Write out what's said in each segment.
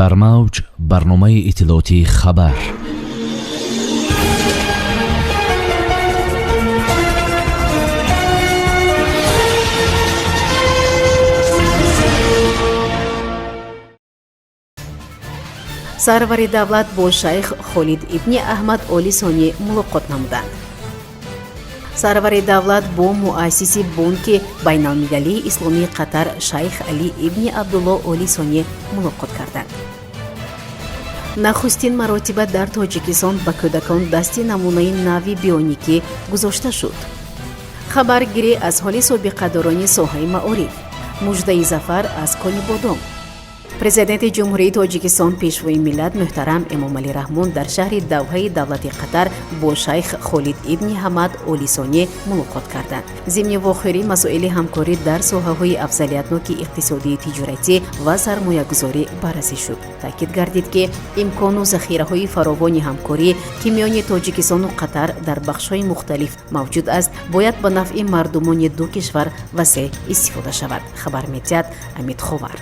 Дар мавҷ барномаи иттилоотии «Хабар». Сарвари давлат бо шайх Холид ибни Аҳмад Оли Сонӣ мулоқот намуданд. Сарвари давлат бо муассиси Бонки байналмилалии исломии Қатар шайх Алӣ ибни Абдулло Оли Сонӣ мулоқот карданд. Нахустин маротиба дар Тоҷикистон ба кӯдакон дасти намунаи нави бионикӣ гузошта шуд. Хабаргирӣ аз ҳоли собиқадорони соҳаи маориф. Муждаи зафар аз Конибодом. Президенти Ҷумҳурии Тоҷикистон, Пешвои миллат муҳтарам Эмомалӣ Раҳмон дар шаҳри Давҳаи давлати Қатар бо шайх Холид ибни Ҳамад Оли Сонӣ мулоқот карданд. Зимни вохӯрӣ масоили ҳамкорӣ дар соҳаҳои афзалиятноки иқтисодии, тиҷоратӣ ва сармоягузорӣ баррасӣ шуд. Таъкид гардид, ки имкону захираҳои фаровони ҳамкорӣ, ки миёни Тоҷикистону Қатар дар бахшҳои мухталиф мавҷуд аст, бояд ба нафъи мардумони ду кишвар васеъ истифода шавад, хабар медиҳад Амид Ховар.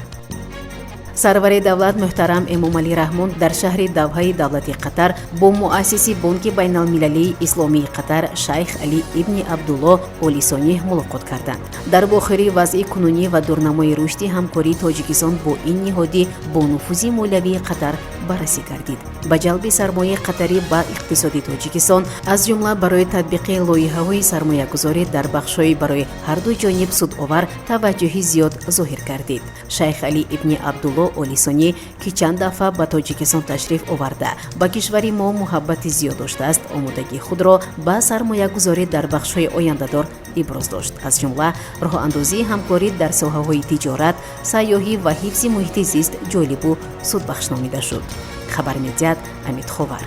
Сарвари давлат муҳтарам Эмомалӣ Раҳмон дар шаҳри Давҳаи давлати Қатар бо муассиси Бонки байналмилалии исломии Қатар шайх Алӣ ибни Абдулло Оли Сонӣ мулоқот карданд. Дар вохӯрӣ вазъи кунунӣ ва дурнамои рушди ҳамкории Тоҷикистон бо ин ниҳоди бонуфузи молиявии Қатар баррасӣ гардид. Ба ҷалби сармояи қатарӣ ба иқтисоди Тоҷикистон, аз ҷумла барои татбиқи лоиҳаҳои сармоягузорӣ дар бахшҳои барои ҳарду ҷониб судовар, таваҷҷӯҳи зиёд зоҳир гардид. Шайх Алӣ ибни Абдулло Оли Сонӣ, ки чанд дафъа ба Тоҷикистон ташриф оварда, ба кишвари мо муҳаббати зиёд доштааст, омодагии худро ба сармоягузорӣ дар бахшҳои ояндадор иброз дошт, аз ҷумла роҳандозии ҳамкорӣ дар соҳаҳои тиҷорат, сайёҳӣ ва ҳифзи муҳити зист ҷолибу судбахш номида шуд, хабар медиҳад Амид Ховар.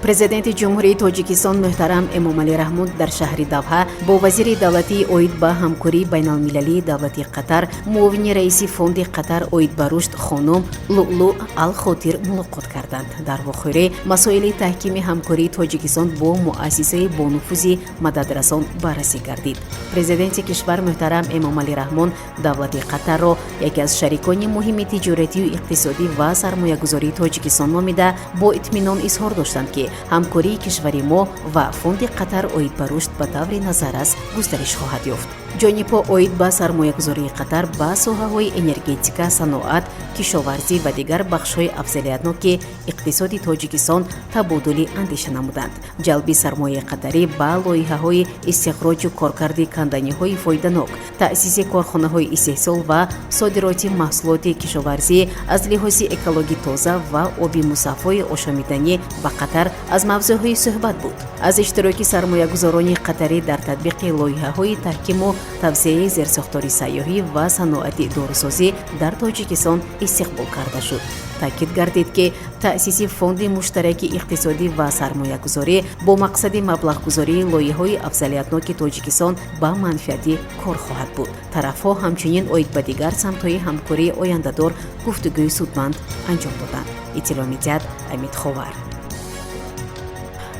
Президенти Ҷумҳурии Тоҷикистон муҳтарам Эмомалӣ Раҳмон дар шаҳри Давҳа бо вазири давлатии оид ба ҳамкории байналмилалии давлати Қатар, муовини раиси Фонди Қатар оид ба рушд хонум Луълу Алхотир мулоқот карданд. Дар вохӯрӣ масоили таҳкими ҳамкории Тоҷикистон бо муассисаи бонуфузи мададрасон баррасӣ гардид. Президенти кишвар муҳтарам Эмомалӣ Раҳмон давлати Қатарро яке аз шарикони муҳими тиҷоратию иқтисодӣ ва сармоягузории Тоҷикистон номида, бо итминон изҳор доштанд, ки ҳамкории кишвари мо ва Фонди Қатар оид ба рушд ба таври назаррас густариш хоҳад ёфт. Ҷонибҳо оид ба сармоягузории Қатар ба соҳаҳои энергетика, саноат, кишоварзӣ ва дигар бахшҳои афзалиятноки иқтисоди Тоҷикистон табодули андеша намуданд. Ҷалби сармояи қатарӣ ба лоиҳаҳои истихроҷу коркарди канданиҳои фоиданок, таъсиси корхонаҳои истеҳсол ва содироти маҳсулоти кишоварзӣ аз лиҳози экологӣ тоза ва оби мусаффои ошомиданӣ ба Қатар аз мавзӯъҳои суҳбат буд. Аз иштироки сармоягузорони қатарӣ дар татбиқи лоиҳаҳои таҳкиму тавсеаи зерсохтори сайёҳӣ ва саноати дорусозӣ дар Тоҷикистон истиқбол карда шуд. Таъкид гардид, ки таъсиси фонди муштараки иқтисодӣ ва сармоягузорӣ бо мақсади маблағгузории лоиҳаҳои афзалиятноки Тоҷикистон ба манфиати кор хоҳад буд. Тарафҳо ҳамчунин оид ба дигар самтҳои ҳамкории ояндадор гуфтугӯи судманд анҷом доданд, иттилоъ медиҳад Амид Ховар.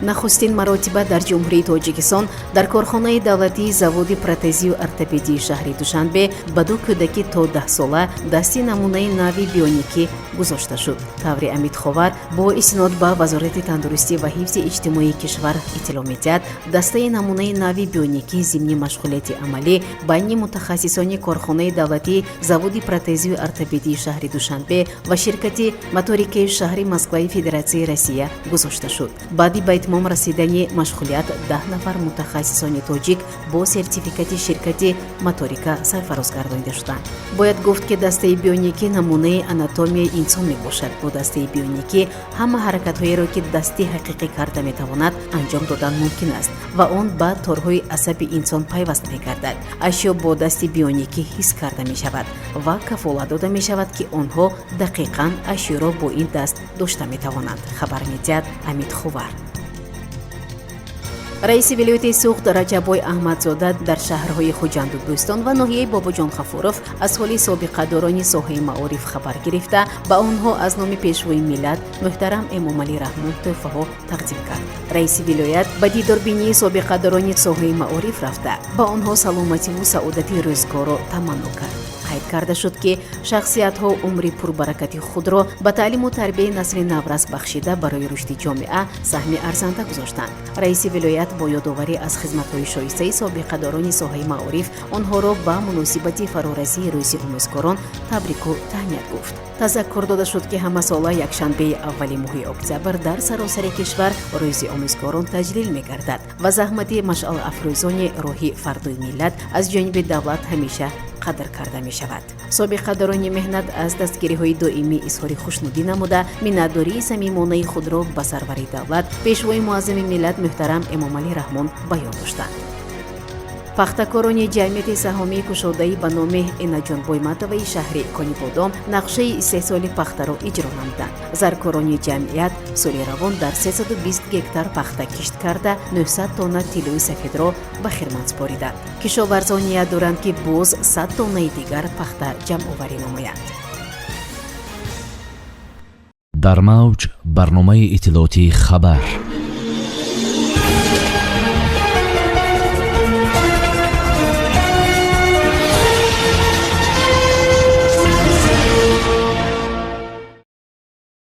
Нахустин маротиба дар Ҷумҳурии Тоҷикистон дар корхонаи давлатии заводи протезию ортопедии шаҳри Душанбе ба ду кӯдаки то 10-сола дасти намунаи нави бионикӣ гузошта шуд. Таври Амид Ховар бо истинод ба Вазорати тандурустӣ ва ҳифзи иҷтимоии кишвар иттилоъ медиҳад, дастаи намунаи нави бионикӣ зимни машғулияти амалӣ байни мутахассисони корхонаи давлатии заводи протезию ортопедии шаҳри Душанбе ва ширкати Моторикаи шаҳри Москваи Федератсияи Россия гузошта шуд. Баъди ба итмом расидани машғулият 10 нафар мутахассисони тоҷик бо сертификати ширкати Моторика сарфароз гардонида шуданд. Бояд гуфт, ки дастаи бионикӣ намунаи анатомияи инсон мебошад. Бо дастаи бионикӣ ҳама ҳаракатҳоеро, ки дасти ҳақиқӣ карда метавонад, анҷом додан мумкин аст ва он ба торҳои асаби инсон пайваст мегардад. Ашё бо дасти бионикӣ ҳис карда мешавад ва кафолат дода мешавад, ки онҳо дақиқан ашёро бо ин даст дошта метавонанд, хабар медиҳад Амид Хувар. Раиси вилояти Суғд Раҷаббой Аҳмадзода дар шаҳрҳои Хуҷанду Бӯстон ва ноҳияи Бобоҷон Ғафуров аз ҳоли собиқадорони соҳаи маориф хабар гирифта, ба онҳо аз номи Пешвои миллат муҳтарам Эмомалӣ Раҳмон тӯҳфаҳо тақдим кард. Раиси вилоят ба дидорбинии собиқадорони соҳаи маориф рафта, ба онҳо саломативу саодати рӯзгорро таманно кард. Қайд Карда шуд, ки шахсиятҳо умри пурбаракати худро ба таълиму тарбияи насли наврас бахшида, барои рушди ҷомеа саҳми арзанда гузоштанд. Раиси вилоят бо ёдоварӣ аз хизматҳои шоистаи собиқадорони соҳаи маориф онҳоро ба муносибати фарорасии Рӯзи омӯзгорон табрику таҳният гуфт. Тазаккур дода шуд, ки ҳамасола якшанбеи аввали моҳи октябр дар саросари кишвар Рӯзи омӯзгорон таҷлил мегардад ва заҳмати машъалафрӯзони роҳи фардои миллат аз ҷониби давлат ҳамеша қадр карда мешавад. Собиқадорони меҳнат аз дастгириҳои доимӣ изҳори хушнудӣ намуда, миннатдории самимонаи худро ба сарвари давлат, Пешвои муаззами миллат муҳтарам Эмомалӣ Раҳмон баён доштанд. Пахтакорони ҷамъияти саҳомии кушодаи ба номи Энаҷон Бойматоваи шаҳри Конибодом нақшаи истеҳсоли пахтаро иҷро намуданд. Заркорони ҷамъият соли равон дар 320 гектар пахта кишт карда, 900 тонна тиллои сафедро ба хирман супориданд. Кишоварзон ният доранд, ки боз 100 тоннаи дигар пахта ҷамъоварӣ намоянд. Дар мавҷ барномаи иттилоотии «Хабар».